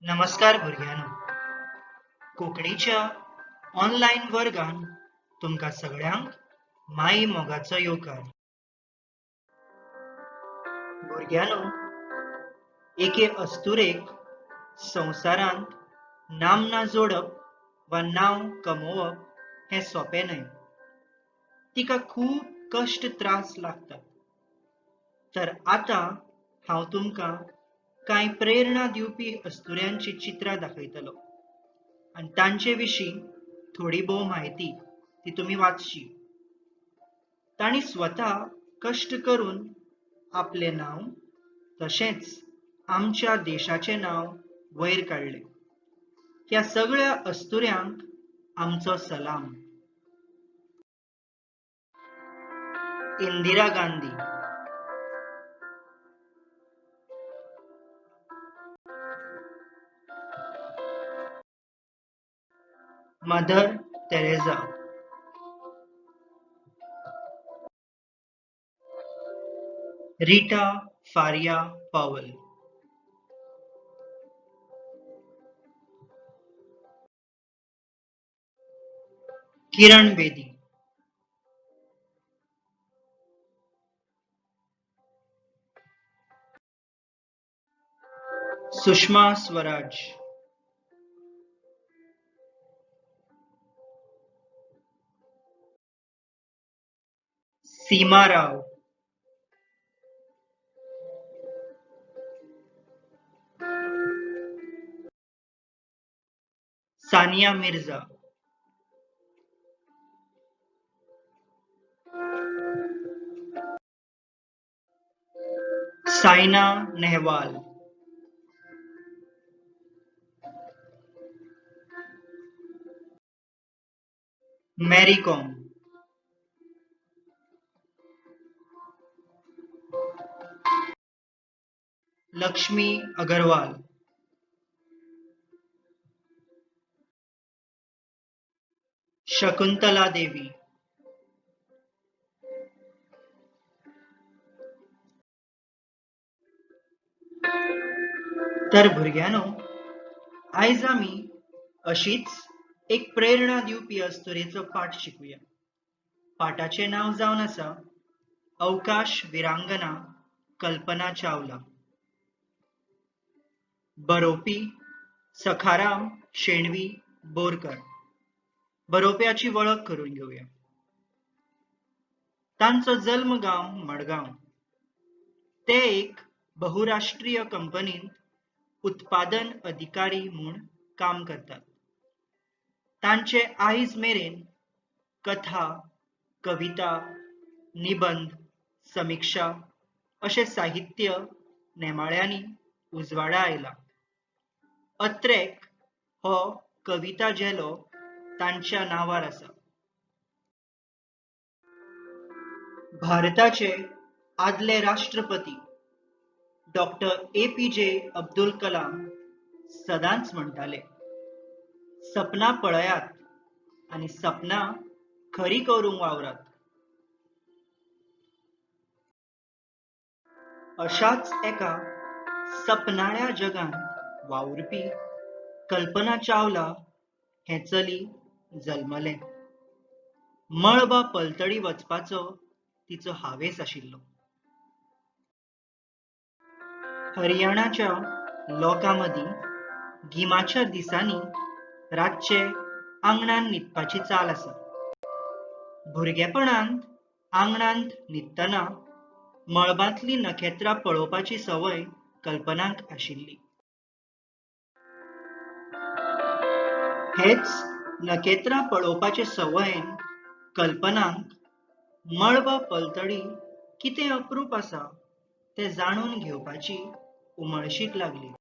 नमस्कार भुरग्यांनो, कोंकणीच्या ऑनलायन वर्गान तुमकां सगळ्यांक माई मोगाचो येवकार. भुरग्यांनो, एके अस्तुरेक संवसारांत नामना जोडप वा नांव कमोवप हें सोंपें न्हय. तिका खूब कश्ट त्रास लागतात. तर आतां हांव तुमकां कांय प्रेरणा दिवपी अस्तुऱ्यांची चित्रां दाखयतलो आनी तांचे विशीं थोडी भोव म्हायती ती तुमी वाचची. तांणी स्वता कश्ट करून आपलें नांव तशेंच आमच्या देशाचें नांव वयर काडलें. ह्या सगळ्या अस्तुऱ्यांक आमचो सलाम. Indira Gandhi, Mother Teresa, Rita Faria Powell, Kiran Bedi, Sushma Swaraj, Seema Rao, Sania Mirza, Saina Nehwal, Mary Kom. Lakshmi Agarwal, Shakuntala Devi, तर भुरग्यांनो, आयज आमी अशीच एक प्रेरणा दिवपी अस्तुरेचो पाठ शिकूया. पाठाचें नांव जावन आसा अवकाश विरांगना कल्पना चावला. बरोवपी सखाराम शेणवी बोरकर. बरोवप्याची वळख करून घेवया. तांचो जल्म गांव मडगांव. ते एक बहुराष्ट्रीय कंपनींत उत्पादन अधिकारी म्हूण काम करतात. तांचे आयज मेरेन कथा, कविता, निबंद, समिक्षा अशें साहित्य नेमाळ्यांनी उजवाडा आयला. अत्रेक हो कविता झेलो तांच्या नांवार आसा. भारताचे आदले राष्ट्रपती डॉक्टर APJ Abdul Kalam सदांच म्हणटाले, सपनां पळयात आनी सपनां खरी करूंक वावरात. अशाच एका सपनाळ्या जगांत वावुरपी कल्पना चावला हें चली जल्मलें. मळबा पलतडी वचपाचो तिचो हावेस आशिल्लो. हरियाणाच्या लोकां मदीं गिमाच्या दिसांनी रातचे आंगणान न्हिदपाची चाल आसा. भुरगेपणांत आंगणांत न्हिदतना मळबांतलीं नखेत्रां पळोवपाची संवय कल्पनाक आशिल्ली. हेच नखेत्रां पळोवपाचे संवयेन कल्पनाक मळबा पलतडी कितें अप्रूप आसा तें जाणून घेवपाची उमळशीक लागली.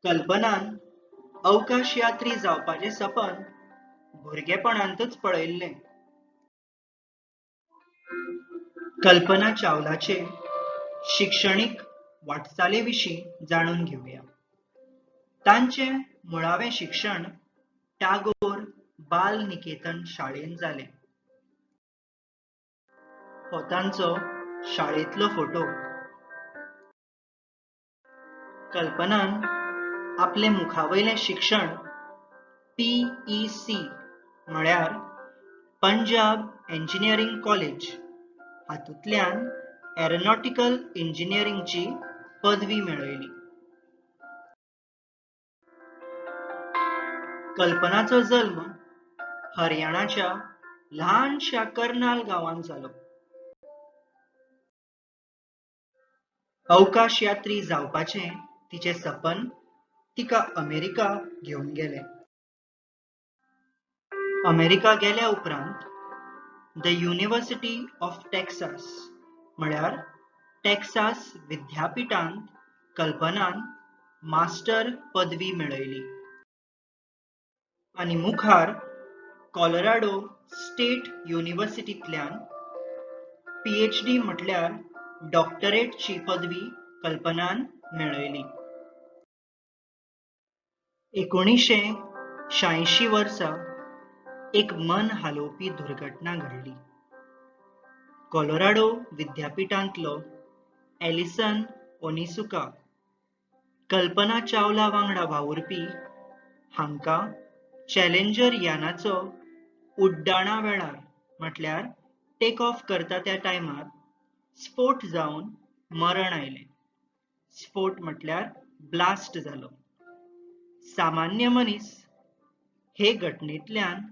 कल्पनान अवकाश यात्री जावपाचें सपन भुरगेपणांतच पळयल्लें. कल्पना चावलाचे शिक्षणीक वाटचाले विशीं जाणून घेवया. तांचें मुळावें शिक्षण टागोर बाल निकेतन शाळेंत जालें. हो तांचो शाळेंतलो फोटो. कल्पनान आपले मुखावयलें शिक्षण PEC म्हळ्यार पंजाब इंजिनियरींग कॉलेज हातूंतल्यान एरोनॉटिकल इंजिनियरींगची पदवी मेळयली. कल्पनाचो जल्म हरियाणाच्या ल्हानशा करनाल गांवांत जालो. अवकाश यात्री जावपाचें तिचें सपन तिका अमेरिका घेवन गेलें. अमेरिका गेल्या उपरांत the university of Texas म्हळ्यार टेक्सास विद्यापीठांत कल्पनान मास्टर पदवी मेळयली आनी मुखार कॉलोराडो स्टेट युनिव्हर्सिटींतल्यान PhD म्हटल्यार डॉक्टरेटची पदवी कल्पनान मेळयली. 1986 वर्सा एक मन हालोवपी दुर्घटना घडली. कॉलोराडो विद्यापीठांतलो एलिसन ओनिसुका कल्पना चावला वांगडा वावुरपी हांकां चॅलेंजर यानाचो उड्डाणा वेळार म्हटल्यार टेक ऑफ करता त्या टायमार स्फोट जावन मरण आयलें. स्फोट म्हटल्यार ब्लास्ट जालो. सामान्य मनीस हे घटनेंतल्यान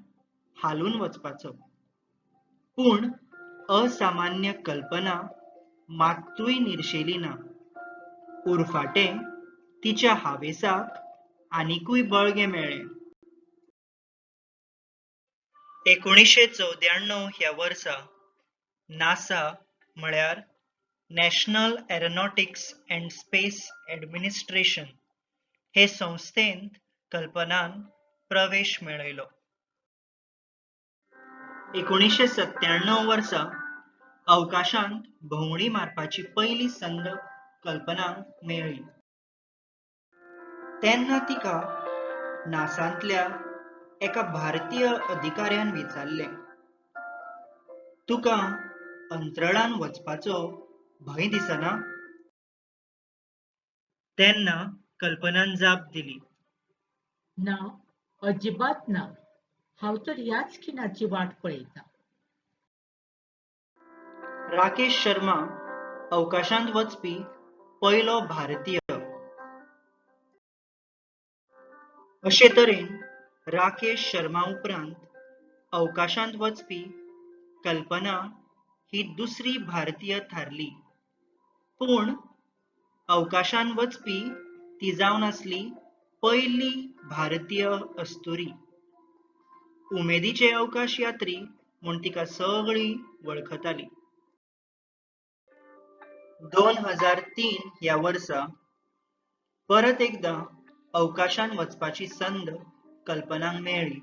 हालून वचपाचो, पूण असामान्य कल्पना मात्तूय निर्शेली ना. उरफाटें तिच्या हावेसाक आनिकूय बळगें मेळ्ळें. 1994 ह्या वर्सा नासा म्हळ्यार National Aeronautics and Space Administration हे संस्थेंत कल्पनान प्रवेश मेळयलो. 1997 वर्सा अवकाशांत भोंवडी मारपाची पयली संद कल्पनाक मेळ्ळी. तेन्ना तिका नासांतल्या एका भारतीय अधिकाऱ्यान विचारलें, तुका अंतराळान वचपाचो भंय दिसना? तेन्ना कल्पनान जाप दिली, ना, अजिबात ना. हांव तर ह्याच खिणाची वाट पळयतां. राकेश शर्मा अवकाशांत वचपी पयलो भारतीय. अशे तरेन राकेश शर्मा उपरांत अवकाशांत वचपी कल्पना ही दुसरी भारतीय थारली. पूण अवकाशांत वचपी ती जावन आसली पयली भारतीय अस्तुरी. उमेदीचे अवकाश यात्री म्हूण तिका सगळीं वळखताली. 2003 ह्या वर्सा परत एकदां अवकाशांत वचपाची संद कल्पनाक मेळ्ळी.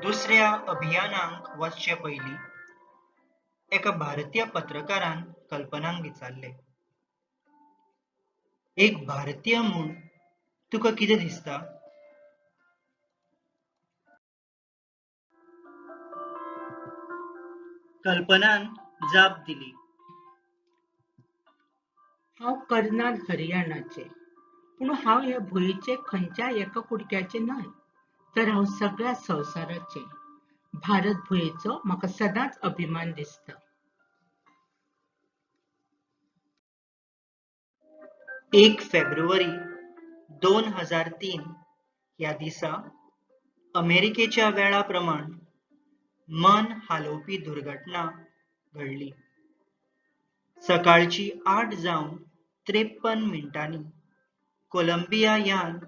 दुसऱ्या अभियानाक वचचे पयलीं एका भारतीय पत्रकारान कल्पनाक विचारलें, एक भारतीय म्हूण तुका कितें दिसता? कल्पनान जाप दिली, हांव करनाल हरियाणाचें, पूण हांव हे भुंयेचे खंयच्या एका कुडक्याचें न्हय, तर हांव सगळ्या संवसाराचें. भारत भुंयेचो म्हाका सदांच अभिमान दिसता. 1 फेब्रुवारी 2003 ह्या दिसा अमेरिकेच्या वेळा प्रमाण मन हालोवपी दुर्घटना घडली. सकाळची 8:53 कोलंबिया यान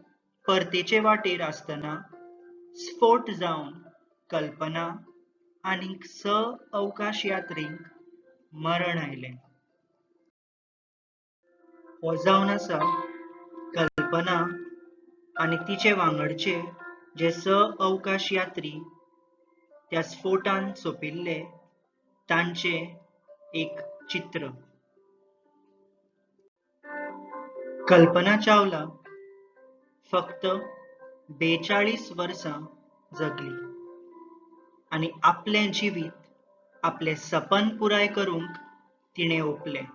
परतेचे वाटेर आसतना स्फोट जावन कल्पना आनीक 6 अवकाश यात्रींक मरण आयलें. हो जावन आसा कल्पना आनी तिचे वांगडचे जे 6 अवकाश यात्री त्या स्फोटान सोंपिल्ले तांचे एक चित्र. कल्पना चावला फक्त 42 वर्सां जगली आनी आपलें जिवीत आपलें सपन पुराय करूंक तिणें ओंपलें.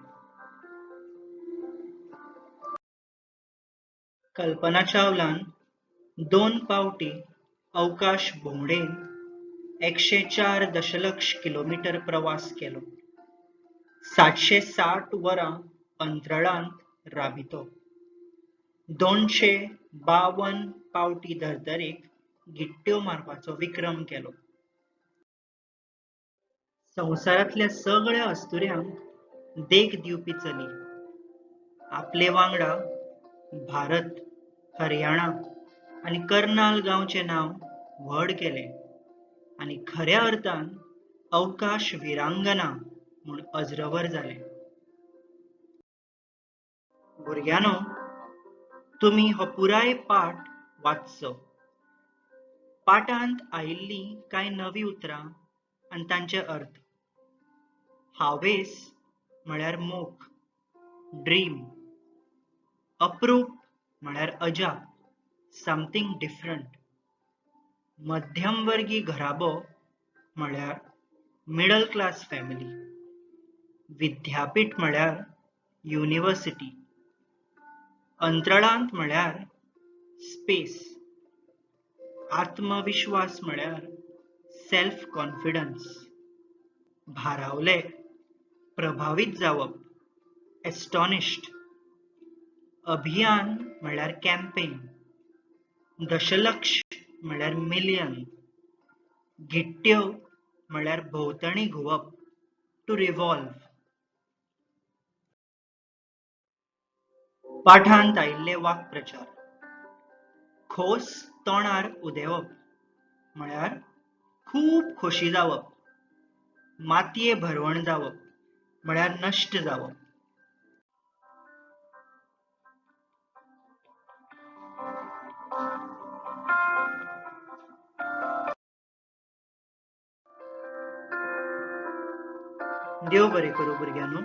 कल्पना चावलान 2 पावटी अवकाश भोंवडेंत 104 दशलक्ष किलोमीटर प्रवास केलो. 760 वरां अंतराळांत राबितो. 252 पावटी धर्तरेक घिट्ट्यो मारपाचो विक्रम केलो. संवसारांतल्या सगळ्या अस्तुऱ्यांक देख दिवपी चली. आपले वांगडा भारत, हरियाणा आनी कर्नाल गांवचें नांव व्हड केलें आनी खऱ्या अर्थान अवकाश विरांगना म्हूण अज्रंवर जालें. भुरग्यांनो, तुमी हो पुराय पाठ वाचचो. पाठांत आयिल्लीं कांय नवीं उतरां आनी तांचे अर्थ. हावेस म्हळ्यार मोख, ड्रीम. अप्रूप म्हळ्यार अजाप, समथींग डिफरंट. मध्यमवर्गी घराबो म्हळ्यार मिडल क्लास फॅमिली. विद्यापीठ म्हळ्यार युनिव्हर्सिटी. अंतराळांत म्हळ्यार स्पेस. आत्मविश्वास म्हळ्यार सेल्फ कॉन्फिडन्स. भारावले, प्रभावीत जावप, एस्टॉनिश्ड. अभियान म्हळ्यार कॅम्पेन. दशलक्ष म्हळ्यार मिलियन. घिट्ट्यो म्हळ्यार भोंवतणी घुंवप, टू रिव्हॉल्व. पाठांत आयिल्ले वाक्प्रचार. खोस तोंडार उदेवप म्हळ्यार खूब खोशी जावप. मातये भरवण जावप म्हळ्यार नश्ट जावप. देव बरें करूं भुरग्यांनो.